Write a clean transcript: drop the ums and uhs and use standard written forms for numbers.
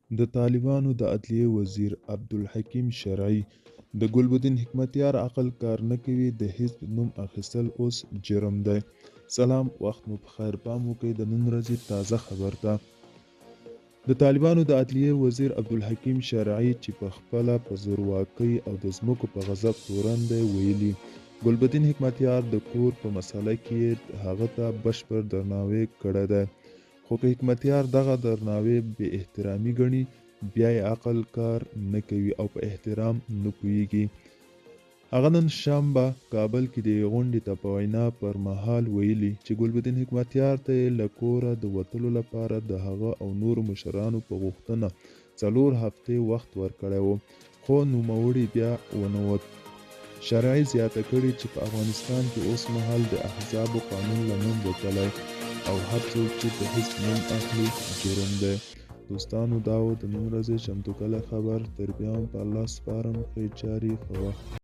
د طالبانو د عدلیې وزیر عبدالحکیم شرعي، د ګلبدین حکمتیار عقل کار نه کوي، د حزب نوم اخیستل اوس جرم دی. سلام وخت مو په خیر. پام وکړئ د نن ورځې تازه خبر ته. د طالبانو د عدلیې وزیر عبدالحکیم شرعي چې په خپله په زورواکۍ او د ځمکو په غضب تورن دی ویلي، ګلبدین حکمتیار د کور په مسله کې یې هغه ته بشپړ درناوی کړی دی. خو که حکمتیار دغه درناوی بې احترامي ګڼي، بیا یې عقل کار نه کوي او په احترام نه پوهېږي. هغه نن شنبه کابل کې د یوې غونډې ته په وینا پر مهال ویلي، چې ګلبدین حکمتیار ته یې له کوره د وتلو لپاره د هغه او نورو مشرانو په غوښتنه څلور هفتې وخت ورکړی و، خو نوموړي بیا ونه وت. شرعي زیاته کړې چې په افغانستان کې اوس مهال د احزابو قانون له منځه تللی او هر څوک چې د حزب نوم اخلي جرم دی. دوستانو دا و د نن ورځې چمتو کلی خبر تر بیا هم په الله سپارم ښې چارې ښه وخت.